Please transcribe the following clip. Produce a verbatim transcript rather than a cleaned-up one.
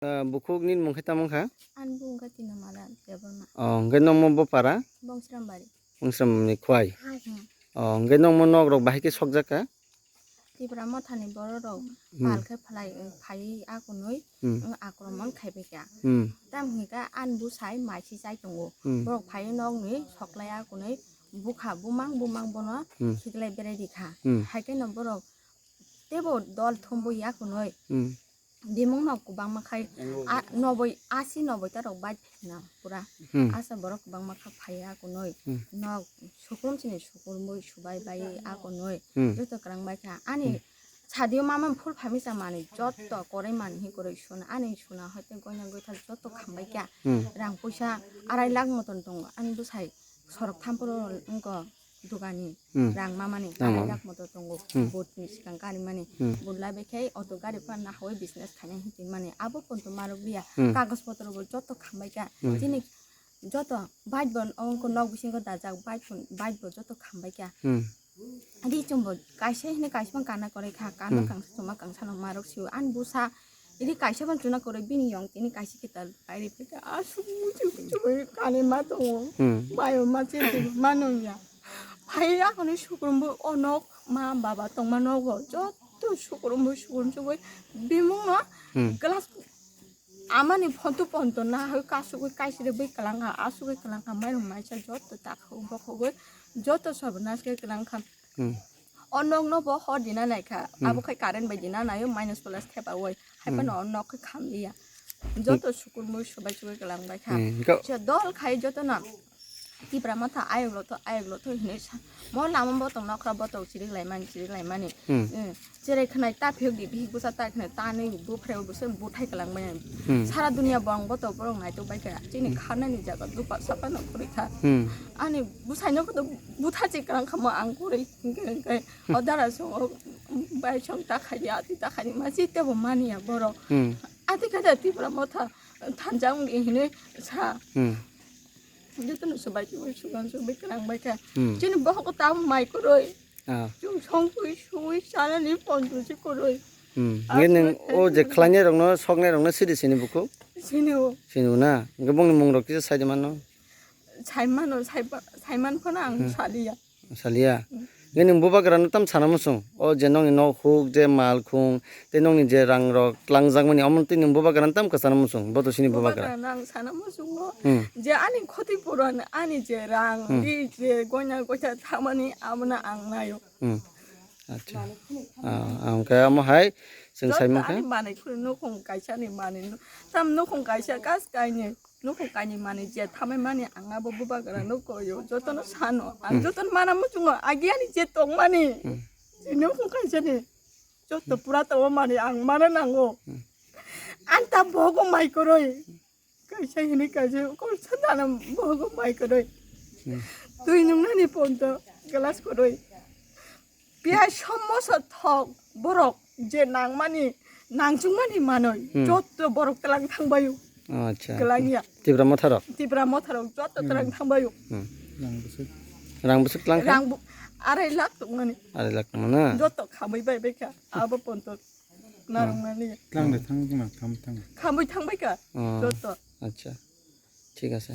Ah, bukhuk nini mung khe tamo wngkha? Ani bumung khe Tinamara Debbarma. Oh, hwnkhe nokmo bo para? Bongsrambari. Bongsrambari khwai. Hmm. Oh, hwnkhe nokmo nok rok bahai khe sokjak kha? Tipra mothani borok rok Hmm. pal khe phalai, phai akunui, Hmm. wng akromon khaibai kha. Hmm. Tam hwnkhe ani bwsai maisi chai tongo. Hmm. Borok phai nokni soklai akunui bukha bumang bumang bono Hmm. khiklai berai rikha. Hmm. Haikhe no borok teibo dol thumbui akunui. Hmm. Bimung no kwbangma khai, a, noboi, asi noboi ta rok bai phina pura. Hmm. Asa borok kwbangma kha phai akunui. Hmm. Nok sukurum chini sukurum boi subai bai akunui. Hmm. Joto kwrang bai kha. Ani Hmm. sadio mama phul phamisa manwi joto korai manwi hi kwrwi suna. Ani suna hoite goina goithal joto khambai kha. Hmm. Rang puisa arai lakh moton tongo. Ani bwsai sorok thamporo wngkha. Dugani Hmm. rang mamani Rang arai mama. Lakh moto tongo. Hmm. Botni sikang gari mani. Hmm. Bot lai bai khai auto gari phan na hoi business khaina hinti mani. Abo ponto marok liya. Hmm. Kagos potro bo joto khambai kha. Hmm. Chini joto bike bo ongko nok bisingo dajak bike pon, bike bo joto khambai kha. Hmm. Adi chumbo kaisa hini kaisa phan kana korai kha. Kana Hmm. kangsa chuma kangsa no marok siu. An busa Ini kaisa ban chuna kwrwi bini yong tini kaisa kita kairi phaikha. Aswk muchung muchung kani ma tongo. Hmm. Bayo ma chete ma nungya. Phai akhoni sukrumbo onok ma baba tongma nogo. Joto sukrumbo sukrum sugwi bimung no Hmm. glass amani phonto phonto na hoi kasugwi kaisire bwi kwlangkha. Asugwi kwlangkha mairung maisa joto takhuk bokhogwi joto sobo naske kwlangkha. Hmm. O nok no bo hor dina nai kha. Hmm. Abo khai current bai dina naio minus plus thepa oi. Hai Hmm. phano o nok khai kham liya. Joto sukur mui subai subai kwlang bai kha. Hmm. Go. Se dol khai joto no. Tipra motha ayok lo to ayok lo to hinui sa. Mo lama botong nokra botong chirik lai mani chirik lai mani. Hmm. Hmm. Cherai khnai ta phiyok di bihik busa ta khnai ta nui bu phreo busa bu thai kwlang bai. Hmm. Sara dunia bong botong borok nai to bai kha. Chini Hmm. khanani jaga dupa sapa no khuri kha. Hmm. Ani bwsaino koto butha chikwrang kha mo ang kwrwi hinkhe hinkhe o dara song o bai song ta khaidi ati ta khaidi ma chite bo mani ya borok. Hmm. Ati kha da Tipra motha thansa wng di hinwi sa. Hmm. Jotono swbai twi sugan swbai kwrang bai kha. Hmm. Chini bohok ta mai kwrwi. Ah. Chwng song twi suwi sanani pon twi si kwrwi. Hmm. Nge nang o je khlainai rokno soknai rokno sidi sini bukhuk? Sini o. Sini o na? Nge bongni mung rok kisa sai di mano? Saimano, saiba-, saiman phano ang Hmm. saliya. Saliya? Hmm. Nini bubagrano tam sana muchung? O je nokni nok huk, je mal khung, tei nokni je rang rok tlangjak mani, omo tei nini bubagrano tam kwchana muchung? Bo to sini bubagra. Bubagrano ang sana muchungo. Hmm. Je ani khoti puran, ani je rang, Hmm. ri je goina goita thamani, abono ang nayo. Hmm. Acha. Ah, ang khe omo hai, chwng Joto sai mankha. Ani manwi khuri nukhung kaisa ni manwi nu-, tam nukhung kaisa kas kainwi. Nukhung kainwi manwi je thamai mani ang abo bubagra no koyo, jotono sano. Ang Hmm. jotono mana muchungo, agi ani je tongmani. Hmm. Je nukhung kaisa ni. Joto pura tongmani ang mana nango. Hmm. Ang ta bogo mai kwrwi. Kaisa hini kaisa kol sandana bogo mai kwrwi. Hmm. Twi nungnani ponto glass kwrwi. Piyai sommosa thok borok je nangmani, nangchukmani manwi, Hmm. jotto borok tlang thangbaio. Acha. Kwlangya. Tipra motharok? Tipra motharok jotto Hmm. tlang thangbaio. Hmm. Rang bwswk. Rang bwswk tlang kha? Rang bu-, arai lakh tongmani. Arai lakh tongmani na? Jotto khamwi bai bai kha. Abo ponto narwknani. Tlang de thang ma, tham thang. Khamwi thangbai kha. Oh. Jotto. Acha. Thik ase.